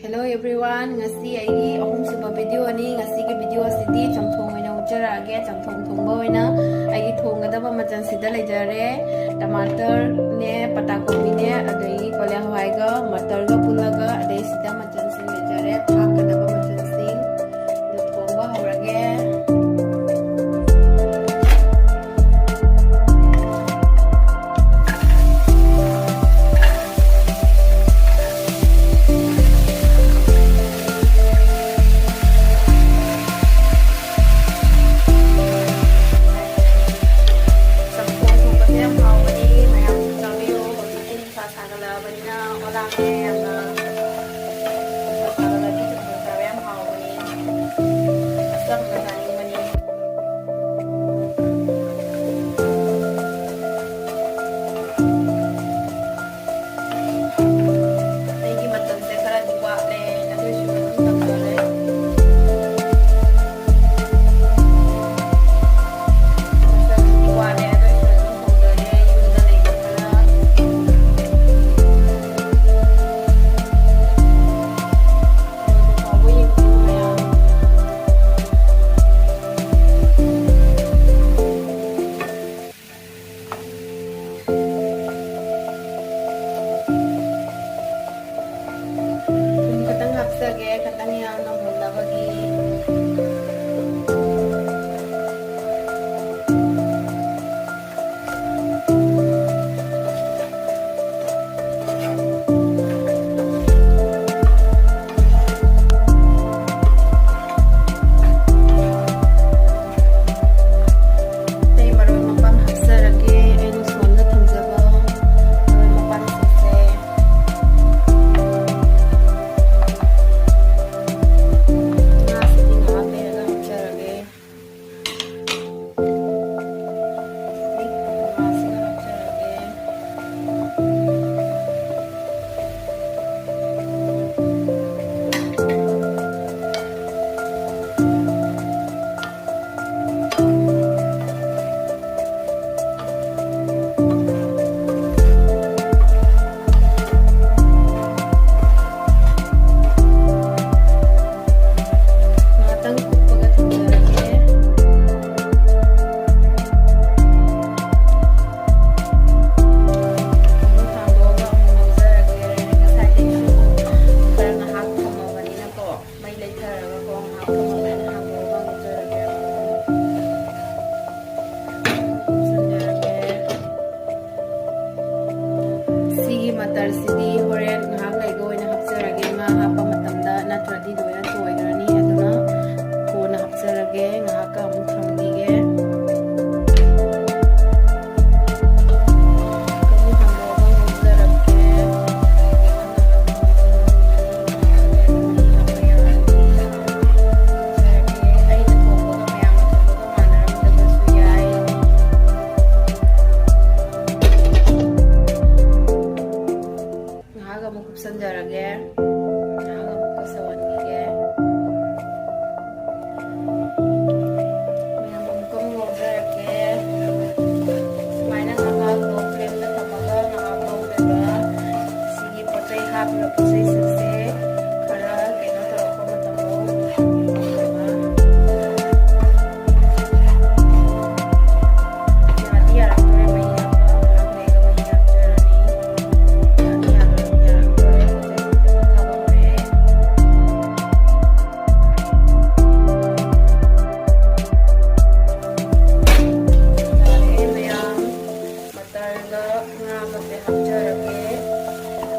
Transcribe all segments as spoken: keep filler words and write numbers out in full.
Hello everyone, ꯉꯁꯤ ꯑꯩꯒꯤ ꯑꯍꯨꯝꯁꯨꯕ videoꯅꯤ꯫ ꯉꯁꯤꯒꯤ video ꯑꯁꯤꯗꯤ ꯆꯝꯊꯣꯡ ꯑꯣꯏꯅ ꯎꯠꯆꯔꯛꯑꯒꯦ꯫ ꯆꯝꯊꯣꯡ ꯊꯣꯡꯕ ꯑꯣꯏꯅ ꯑꯩꯒꯤ ꯊꯣꯡꯒꯗꯕ ꯃꯆꯜꯁꯤꯗ ꯂꯩꯖꯔꯦ: ꯇꯃꯥꯇꯔꯅꯦ, ꯄꯇꯥꯀꯣꯕꯤꯅꯦ, ꯑꯗꯒꯤ ꯀꯣꯂꯤ ꯍꯋꯥꯏꯒ ꯃꯇꯔꯒ ꯄꯨꯜꯂꯒ, ꯑꯗꯩ ꯁꯤꯗ ꯃꯆꯜꯁꯤꯡ ꯂꯩꯖꯔꯦ, ꯊꯥꯛꯀꯗꯕ ꯃꯆꯜꯁꯤꯡ꯫ ꯑꯗꯨ ꯊꯣꯡꯕ ꯍꯧꯔꯒꯦ꯫ ꯆꯝꯊꯣꯡ ꯊꯣꯡꯕꯁꯦ ꯌꯥꯝ ꯍꯥꯎꯕꯅꯤ, ꯃꯌꯥꯝꯁꯨ ꯆꯥꯕꯤꯌꯨ꯫ ꯍꯧꯖꯤꯛꯇꯤ ꯅꯨꯡꯁꯥ ꯁꯥꯒꯠꯂꯛꯑꯕꯅꯤꯅ ꯑꯣꯂꯥꯡꯁꯦ ꯌꯥꯝꯅ, ꯅꯨꯡꯁꯥ ꯁꯥꯒꯠꯂꯛꯑꯗꯤ ꯆꯝꯊꯣꯡ ꯆꯥꯕ ꯌꯥꯝ ꯍꯥꯎꯕꯅꯤ꯫ ꯑꯆꯝꯕ ꯆꯥꯅꯤꯡꯕꯅꯤ꯫ ꯑꯩꯒꯤ ꯃꯆꯜꯁꯦ ꯈꯔꯗꯤ ꯋꯥꯠꯂꯦ, ꯑꯗꯨꯏꯁꯨ ꯑꯗꯨꯝ ꯇꯧꯖꯔꯦ꯫ ꯃꯆꯜꯗꯤ ꯋꯥꯠꯂꯦ, ꯑꯗꯨꯏꯁꯨ ꯑꯗꯨꯝ ꯍꯧꯖꯔꯦ, ꯌꯨꯝꯗ ꯂꯩꯕ ꯈꯔ꯫ ꯍꯧꯖꯤꯛ ꯐꯥꯎꯕ ꯌꯦꯡꯕꯤꯌꯨ ꯃꯌꯥꯝ꯫ ꯊꯨꯝ ꯈꯤꯇꯪ ꯍꯥꯞꯆꯒꯦ, ꯈꯤꯇꯪ ꯌꯥꯝꯅ ꯃꯨꯟꯅꯕꯒꯤ꯫ ꯑꯇꯩ ꯃꯔꯣꯏ ꯃꯄꯥꯡ ꯍꯥꯞꯆꯔꯒꯦ꯫ ꯑꯩꯅ ꯁꯣꯝꯗ ꯊꯝꯖꯕ ꯃꯔꯣꯏ ꯃꯄꯥꯡꯁꯤꯡꯁꯦ꯫ ꯉꯥꯁꯦ ꯁꯧꯍꯟꯈꯤꯒꯦ꯫ ꯃꯌꯥꯝ ꯑꯃꯨꯛꯀ ꯑꯃꯨꯛ ꯉꯧꯖꯔꯛꯀꯦ꯫ ꯁꯨꯃꯥꯏꯅ ꯉꯥꯏꯍꯥꯛ low flameꯗ ꯊꯝꯃꯒ ꯉꯥꯏꯍꯥꯛ ꯉꯧꯗꯣꯏꯕ꯫ ꯁꯤꯒꯤ ꯄꯣꯠ ꯆꯩ ꯍꯥꯞꯄꯤꯕ ꯄꯣꯠ ꯆꯩꯁꯤꯡꯁꯦ ꯈꯔ ꯀꯩꯅꯣ ꯇꯧꯔꯛꯄ ꯃꯇꯝꯗ ꯌꯥꯗꯤ ꯌꯥꯔꯛꯇꯣꯔꯦ, ꯃꯍꯤ ꯍꯥꯞꯄ ꯉꯥꯏꯍꯥꯛ ꯂꯩꯔꯒ ꯃꯍꯤ ꯍꯥꯞꯆꯔꯅꯤ꯫ ꯌꯥꯗꯤ ꯌꯥꯔꯛ-, ꯌꯥꯔꯛꯇꯣꯔꯦ, ꯄꯣꯠ ꯆꯩꯁꯤꯡꯁꯦ ꯄꯣꯊꯥꯕ ꯍꯧꯔꯛꯑꯦ꯫ ꯌꯥꯔꯦ ꯃꯌꯥꯝ, ꯃꯇꯔꯒ ꯉꯥꯒꯁꯦ ꯍꯥꯞꯆꯔꯒꯦ꯫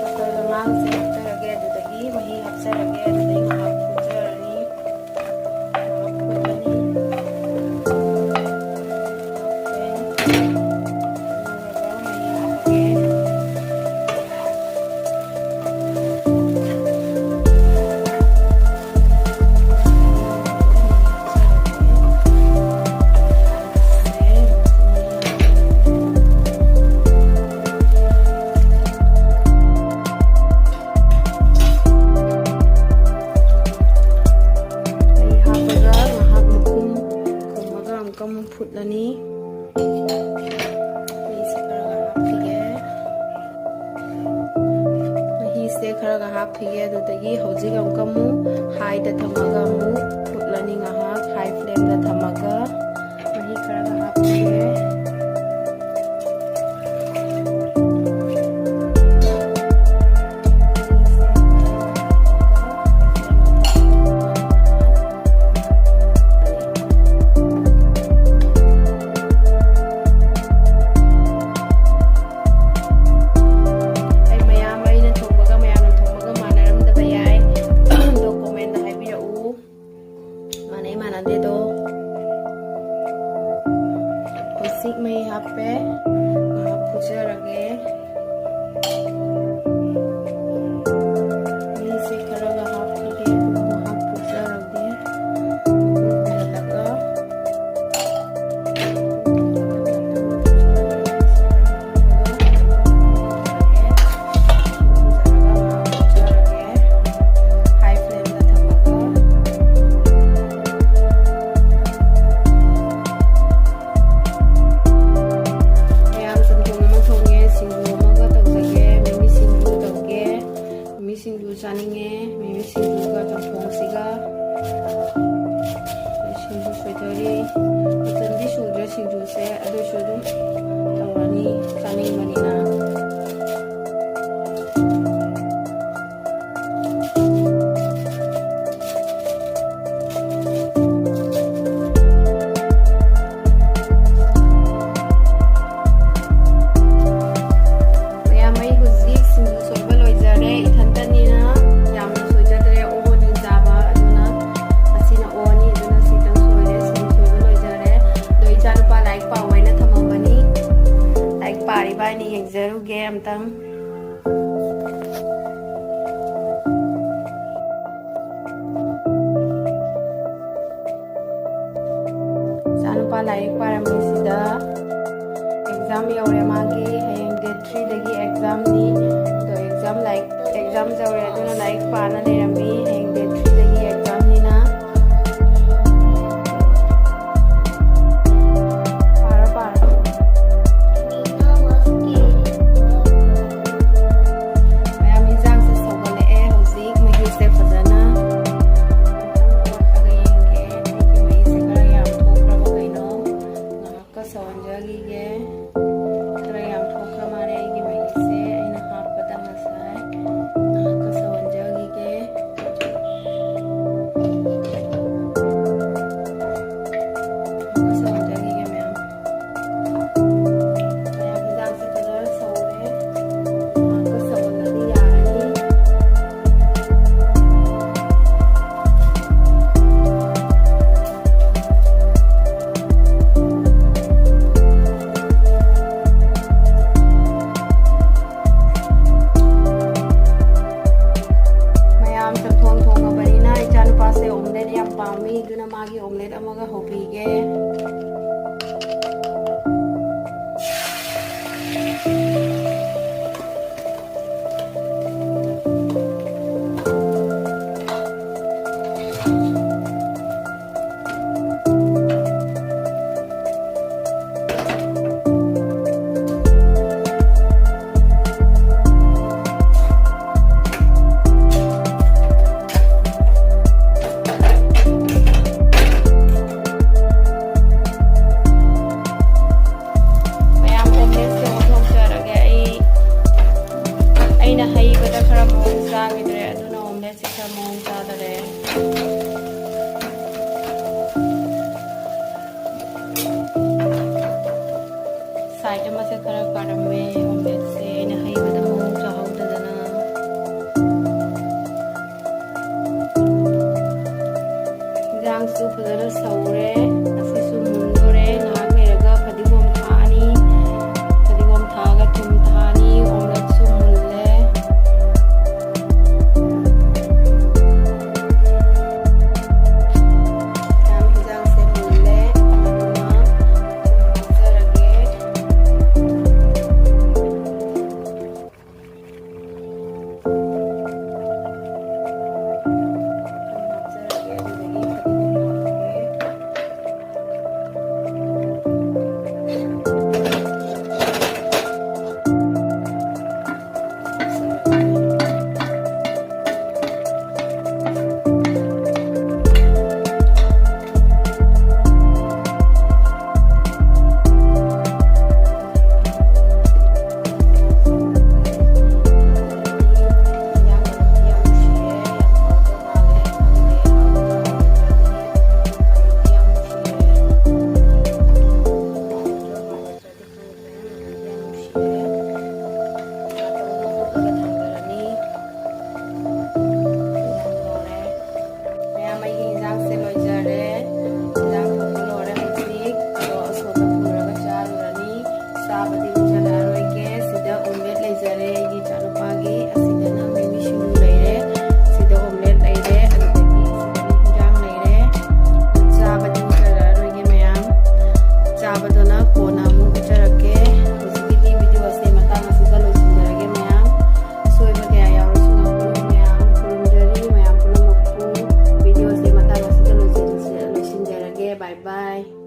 ꯃꯇꯔꯒ ꯉꯥꯒꯁꯦ ꯍꯥꯞꯆꯔꯒꯦ, ꯑꯗꯨꯗꯒꯤ ꯃꯍꯤ ꯍꯥꯞꯆꯔꯒꯦ, ꯑꯗꯨꯗꯒꯤ ꯉꯥꯏꯍꯥꯛ ꯐꯨꯠꯆꯔꯅꯤ꯫ ꯉꯥꯏꯍꯥꯛ ꯐꯨꯠꯂꯅꯤ꯫ ꯉꯥꯏꯍꯥꯛ ꯐꯨꯠꯂꯒ ꯃꯍꯤ ꯍꯥꯞꯄꯒꯦ꯫ ꯃꯍꯤ ꯍꯥꯞꯄꯒ ꯉꯥꯏꯍꯥꯛ ꯃꯈꯨꯝ ꯈꯨꯝꯃꯒ ꯑꯃꯨꯛꯀ ꯑꯃꯨꯛ ꯐꯨꯠꯂꯅꯤ꯫ ꯃꯍꯤꯁꯦ ꯈꯔꯒ ꯍꯥꯞꯈꯤꯒꯦ꯫ ꯃꯍꯤꯁꯦ ꯈꯔꯒ ꯍꯥꯞꯈꯤꯒꯦ꯫ ꯑꯗꯨꯗꯒꯤ ꯍꯧꯖꯤꯛ ꯑꯃꯨꯛꯀ ꯑꯃꯨꯛ highꯗ ꯊꯝꯃꯒ ꯑꯃꯨꯛ ꯐꯨꯠꯂꯅꯤ ꯉꯥꯏꯍꯥꯛ, high flameꯗ ꯊꯝꯃꯒ꯫ ꯃꯍꯤ ꯈꯔꯒ ꯍꯥꯞꯈꯤꯒꯦ꯫ ꯑꯩ ꯃꯌꯥꯝ, ꯑꯩꯅ ꯊꯣꯡꯕꯒ ꯃꯌꯥꯝꯅ ꯊꯣꯡꯕꯒ ꯃꯥꯟꯅꯔꯝꯗꯕ ꯌꯥꯏ꯫ ꯑꯗꯣ commentꯗ ꯍꯥꯏꯕꯤꯔꯛꯎ꯫ ꯃꯥꯟꯅꯩ ꯃꯥꯟꯅꯗꯦꯗꯣ꯫ ꯆꯥꯅꯤꯡꯉꯦ꯫ ꯃꯤꯃꯤ ꯁꯤꯡꯖꯨꯒ ꯆꯝꯊꯣꯡꯁꯤꯒ꯫ ꯁꯤꯡꯖꯨ ꯁꯣꯏꯗꯔꯤ꯫ ꯃꯆꯟꯗꯤ ꯁꯨꯗ꯭ꯔꯦ ꯁꯤꯡꯖꯨꯁꯦ, ꯑꯗꯨꯁꯨ ꯑꯗꯨꯝ ꯇꯧꯔꯅꯤ, ꯆꯥꯅꯤꯡꯕꯅꯤꯅ꯫ ꯃꯌꯥꯝ, ꯑꯩ ꯍꯧꯖꯤꯛ ꯁꯤꯡꯖꯨ ꯁꯣꯏꯕ ꯂꯣꯏꯖꯔꯦ꯫ ꯏꯊꯟꯇꯅꯤꯅ ꯌꯥꯝꯅ ꯁꯣꯏꯖꯗ꯭ꯔꯦ꯫ ꯑꯣꯅꯤ ꯆꯥꯕ, ꯑꯗꯨꯅ ꯑꯁꯤꯅ ꯑꯣꯅꯤ, ꯑꯗꯨꯅ ꯁꯤꯇꯪ ꯁꯣꯏꯔꯦ꯫ ꯁꯤꯡꯖꯨ ꯁꯣꯏꯕ ꯂꯣꯏꯖꯔꯦ꯫ ꯑꯗꯣ ꯏꯆꯥꯅꯨꯄꯥ ꯂꯥꯏꯔꯤꯛ ꯄꯥꯎ ꯍꯥꯏꯅ ꯊꯝꯃꯝꯕꯅꯤ꯫ ꯂꯥꯏꯔꯤꯛ ꯄꯥꯔꯤꯕ ꯍꯥꯏꯅ ꯌꯦꯡꯖꯔꯨꯒꯦ ꯑꯝꯇꯪ꯫ ꯏꯆꯥꯅꯨꯄꯥ ꯂꯥꯏꯔꯤꯛ ꯄꯥꯔꯝꯃꯤꯁꯤꯗ ꯑꯦꯛꯖꯥꯝ ꯌꯧꯔꯦ ꯃꯥꯒꯤ꯫ ꯍꯌꯦꯡ ꯗꯦꯠ ꯊ꯭ꯔꯤꯗꯒꯤ ꯑꯦꯛꯖꯥꯝꯅꯤ꯫ ꯑꯗꯣ ꯑꯦꯛꯖꯥꯝ ꯂꯥꯏꯔꯤꯛ, ꯑꯦꯛꯖꯥꯝ ꯌꯧꯔꯦ, ꯑꯗꯨꯅ ꯂꯥꯏꯔꯤꯛ ꯄꯥꯅ ꯂꯩꯔꯝꯃꯤ꯫ ꯍꯌꯦꯡ ꯗꯦꯠ ꯊ꯭ꯔꯤꯗꯒꯤ ꯑꯦꯛꯖꯥꯝꯅꯤꯅ꯫ ꯄꯥꯔꯣ, ꯄꯥꯔꯣ꯫ ꯃꯌꯥꯝ, ꯏꯟꯖꯥꯡꯁꯦ ꯁꯧꯒꯠꯂꯛꯑꯦ ꯍꯧꯖꯤꯛ꯫ ꯃꯍꯤꯁꯦ ꯐꯖꯅ ꯑꯃꯨꯛꯇꯪ ꯑꯣꯠꯂꯒ ꯌꯦꯡꯒꯦ꯫ ꯑꯩꯒꯤ ꯃꯍꯤꯁꯦ ꯈꯔ ꯌꯥꯝ ꯊꯣꯛꯈ꯭ꯔꯕ ꯀꯩꯅꯣ? ꯉꯥꯏꯍꯥꯛꯀ ꯁꯧꯍꯟꯖꯈꯤꯒꯦ꯫ ꯈꯔ ꯌꯥꯝ ꯊꯣꯛꯈ꯭ꯔ ꯃꯥꯜꯂꯦ ꯑꯩꯒꯤ ꯃꯍꯤꯁꯦ꯫ ꯑꯩꯅ ꯍꯥꯞꯄꯗ ꯉꯁꯥꯏ ꯉꯥꯏꯍꯥꯛꯀ ꯁꯧꯍꯟꯖꯈꯤꯒꯦ꯫ ꯉꯥꯏꯍꯥꯛꯀ ꯁꯧꯍꯟꯖꯈꯤꯒꯦ ꯃꯌꯥꯝ꯫ ꯃꯌꯥꯝ, ꯍꯤꯟꯖꯥꯡꯁꯦ ꯐꯖꯅ ꯁꯧꯔꯦ꯫ ꯉꯥꯏꯍꯥꯛꯀ ꯁꯧꯍꯜꯂꯗꯤ ꯌꯥꯔꯅꯤ꯫ ꯃꯌꯥꯝ, ꯆꯝꯊꯣꯡ ꯊꯣꯡꯉꯕꯅꯤꯅ ꯏꯆꯥꯅꯨꯄꯥꯁꯦ omelette ꯌꯥꯝ ꯄꯥꯝꯃꯤ, ꯑꯗꯨꯅ ꯃꯥꯒꯤ omelette ꯑꯃꯒ ꯍꯧꯕꯤꯒꯦ꯫ ꯈꯔ ꯃꯑꯣꯡ ꯆꯥꯗꯔꯦ꯫ ꯁꯥꯏꯠ ꯑꯃꯁꯦ ꯈꯔ ꯀꯥꯔꯝꯃꯦ ꯑꯣꯝꯂꯦꯠꯁꯦ, ꯑꯩꯅ ꯍꯩꯕꯗ ꯃꯑꯣꯡ ꯆꯥꯍꯧꯗꯗꯅ꯫ ꯏꯟꯖꯥꯡꯁꯨ ꯐꯖꯅ ꯁꯧꯔꯦ꯫ ꯑꯁꯤꯁꯨ ꯃꯨꯟꯗꯣꯔꯦ꯫ ꯉꯥꯏꯍꯥꯛ ꯂꯩꯔꯒ ꯐꯗꯤꯒꯣꯝ ꯊꯥꯛꯑꯅꯤ꯫ ꯐꯗꯤꯒꯣꯝ ꯊꯥꯛꯑꯒ ꯊꯨꯝ ꯊꯥꯛꯑꯅꯤ꯫ ꯑꯣꯝꯂꯦꯠꯁꯨ ꯃꯨꯜꯂꯦ꯫ ꯏꯟꯖꯥꯡꯁꯦ ꯃꯨꯜꯂꯦ꯫ ꯑꯗꯨꯅ ꯊꯨꯝ ꯍꯥꯞꯆꯔꯒꯦ꯫ ꯃꯌꯥꯝ, ꯑꯩꯒꯤ ꯏꯟꯖꯥꯡꯁꯦ ꯂꯣꯏꯖꯔꯦ꯫ ꯏꯟꯖꯥꯡ ꯊꯣꯡꯕ ꯂꯣꯏꯔꯦ ꯍꯧꯖꯤꯛ꯫ ꯑꯗꯣ ꯑꯁꯣꯝꯗ ꯄꯨꯔꯒ ꯆꯥꯔꯨꯔꯅꯤ꯫ ꯆꯥꯕꯗꯤ ꯆꯥꯔꯔꯣꯏꯒꯦ꯫ ꯁꯤꯗ ꯑꯣꯝꯂꯦꯠ ꯂꯩꯖꯔꯦ ꯑꯩꯒꯤ ꯏꯆꯥꯅꯨꯄꯥꯒꯤ꯫ ꯑꯁꯤꯗꯅ ꯃꯤꯃꯤ ꯁꯤꯡꯖꯨ ꯂꯩꯔꯦ꯫ ꯁꯤꯗ ꯑꯣꯝꯂꯦꯠ ꯂꯩꯔꯦ꯫ ꯑꯗꯨꯗꯒꯤ ꯁꯤꯗꯅ ꯏꯟꯖꯥꯡ ꯂꯩꯔꯦ꯫ ꯆꯥꯕꯗꯤ ꯆꯥꯔꯔꯣꯏꯒꯦ ꯃꯌꯥꯝ꯫ ꯆꯥꯕꯗꯨꯅ ꯀꯣꯟꯅ ꯑꯃꯨꯛ ꯎꯠꯆꯔꯛꯀꯦ꯫ ꯍꯧꯖꯤꯛꯀꯤꯗꯤ video ꯑꯁꯦ ꯃꯇꯥꯡ ꯑꯁꯤꯗ ꯂꯣꯏꯁꯤꯟꯖꯔꯒꯦ ꯃꯌꯥꯝ꯫ ꯑꯁꯣꯏꯕ ꯀꯌꯥ ꯌꯥꯎꯔꯁꯨ ꯉꯥꯛꯄꯤꯌꯨ ꯃꯌꯥꯝ꯫ ꯈꯨꯔꯨꯝꯖꯔꯤ ꯃꯌꯥꯝ ꯄꯨꯝꯅꯃꯛꯄꯨ꯫ Video ꯑꯁꯦ ꯃꯇꯥꯡ ꯑꯁꯤꯗ ꯂꯣꯏꯁꯤꯟ-, ꯂꯣꯏꯁꯤꯟꯖꯔꯒꯦ꯫ Bye bye꯫